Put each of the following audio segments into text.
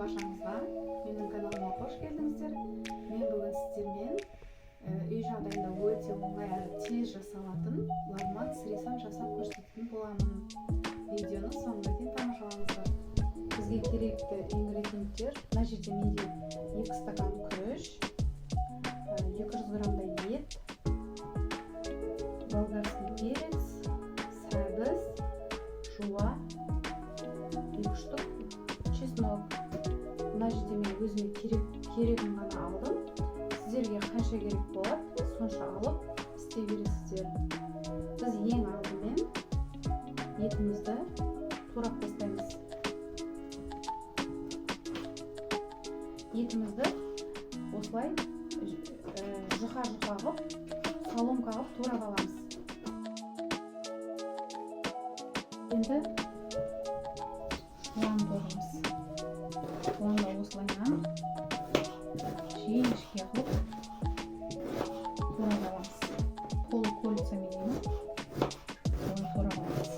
Баршаңызға менің каналыма қош келдіңіздер. Мен бүгін сіздермен үй жағдайында өте оңай әрі тез жасалатын лагман с рисом жасап көрсететін боламын. Видеоны соңына дейін тамашалаңыздар. Бізге керекті ингредиенттер: мына жерде менде 2 стакан күріш, 200 граммдай ет, болгарский перец, сәбіз, жуа, 2 штук чеснок. Мына жерде мен өзіме керегін ғана алдым. Сіздерге қанша керек болады, сонша алып істей бересіздер. Біз ең алдымен етімізді турап тастаймыз. Етімізді осылай жұқа-жұқа қылып, соломка қылып турап аламыз. Енді жуаны тураймыз. Жуаны осылайынан жіңішке қылып турап аламыз. Полукольцами солай турап аламыз.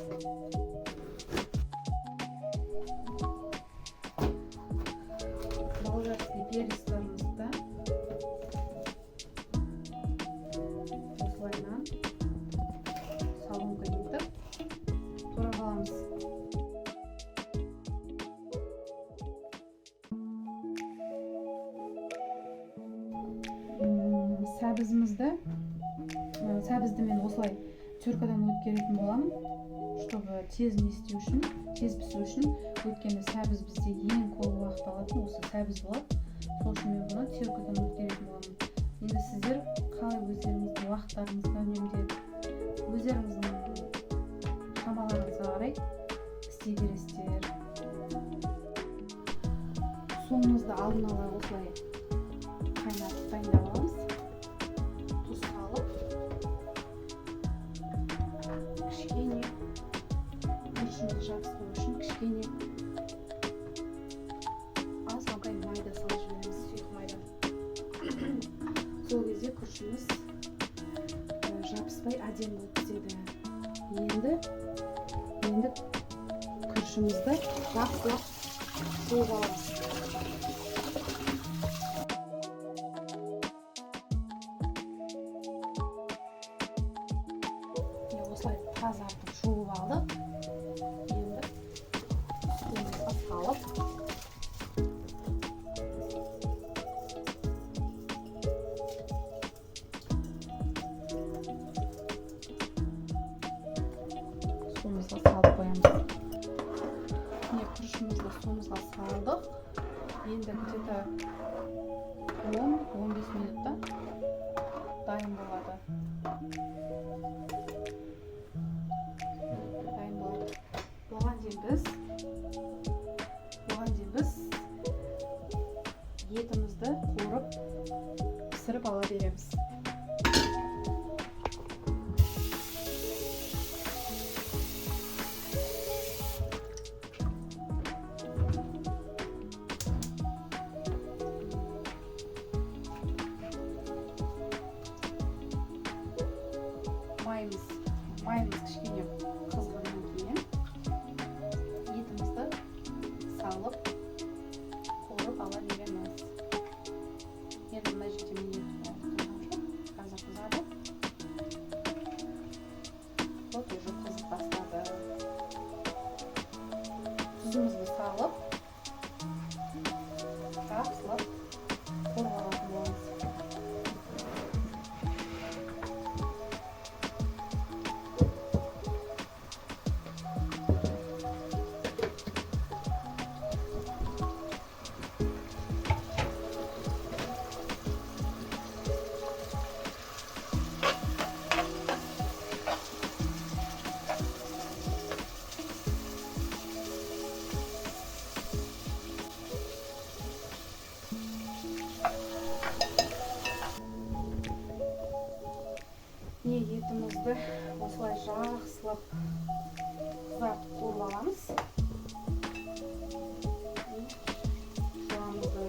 Болгарский перецтерімізді осылайынан соломка етіп турап аламыз. Сәбізді мен осылай теркадан өткеретін боламын, чтобы тез не істеу үшін, тез пісу үшін. Өйткені сәбіз бізде ең көп уақыт алатын осы сәбіз болады. Сол үшін мен бұны теркадан өткеретін боламын. Енді сіздер қалай өздеріңіздің уақыттарыңызды үнемдеп, өздеріңіздің шамаларыңызға қарай істей бересіздер. Суымызды алдын ала осылай қайнатып дайындап аламыз. Тұз салып, кішкене күрішіміз жабыспау үшін кішкене азғантай май да салып жібереміз, сұйық майды. Сол кезде күрішіміз жабыспай, әдемі болып піседі. Енді күрішімізді жақсылап жуып аламыз. Міне, осылай тазартып жуып алдық. Енді суымызға салып, суымызға салып қоямыз. Міне, күрішімізді суымызға салдық. Енді где-то 10-15 минутта дайын болады. Дайын болады. Оған дейін біз етімізді қуырып, пісіріп ала береміз. Майымыз кішкене қызғаннан кейін етімізді салып, қуырып ала береміз. Енді мына жерде мен етім әлі қызған жоқ, қазір қызады. Вот, уже қызып бастады. Тұзымызды салып, жақсылап қуырып алатын боламыз. Не, етімізді осылай жақсылап қызартып, қуырып аламыз. И жуамызды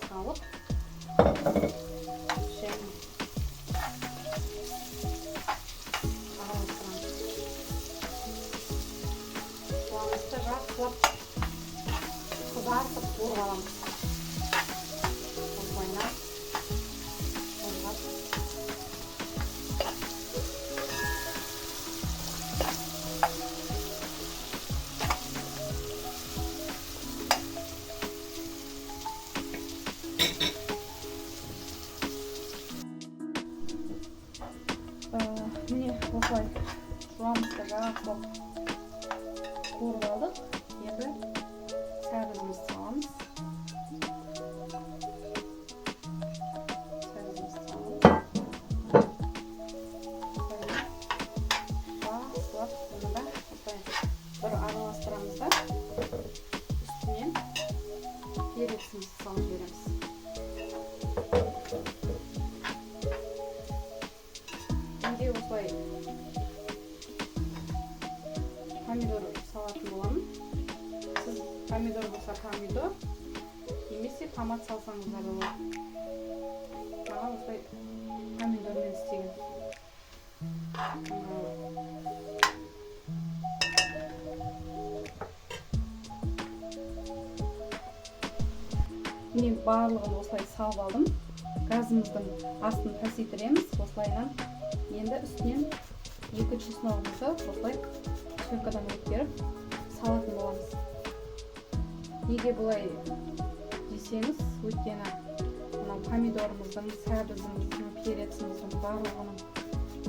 салып және араластырамыз. Жуамызды жақсылап қызартып қуырып аламыз. Осылайынан былғап. Міне, осылай жуамызды жақсылап қуырып алдық. Енді сәбізімізді саламыз. Сәбізімізді саламыз. Жақсылап бұны да осылай бір араластырамыз да, үстінен перецімізді салып жібереміз. Менде осылай помидор салатын боламын. Сіз помидор болса, помидор немесе томат салсаңыздар да болады. Маған осылай помидормен істеген ыңғайлы. Міне, барлығын осылай салып алдым. Газымыздың астын пәсейтіреміз осылайынан. Енді үстінен екі чесногымызды осылай теркадан өткеріп салатын боламыз. Неге бұлай десеңіз, өйткені мынау помидорымыздың, сәбізіміздің, переціміздің барлығының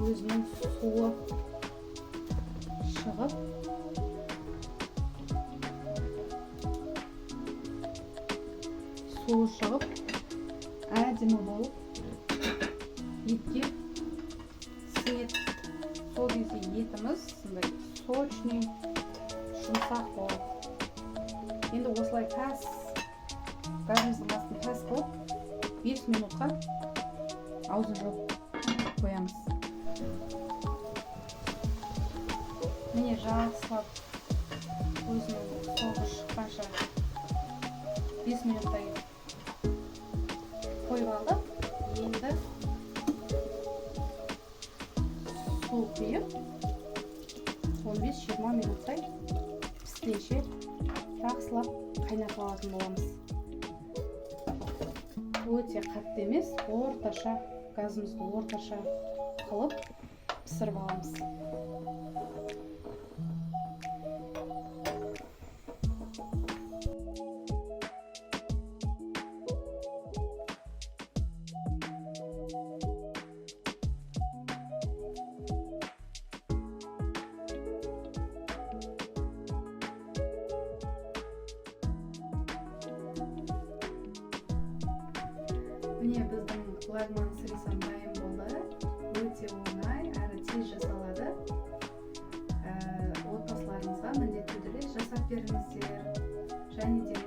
өзінің суы шығып, әдемі болып етке сіңеді. Сол кезде етіміз сондай сочный, жұмсақ болады. Енді осылай пәс, газымыздың астын пәс қылып, 5 минутқа аузын жауып қоямыз. Міне, жақсылап өзінің соғы шыққанша 5 минуттай қойып алдық. Енді су құйып, 15-20 минуттай піскенше жақсылап қайнатып алатын боламыз. Өте қатты емес, орташа, газымызды орташа қылып пісіріп аламыз. Міне, біздің лагман с рисом дайын болды. Өте оңай әрі тез жасалады. Отбасыларыңызға міндетті түрде жасап беріңіздер. Және де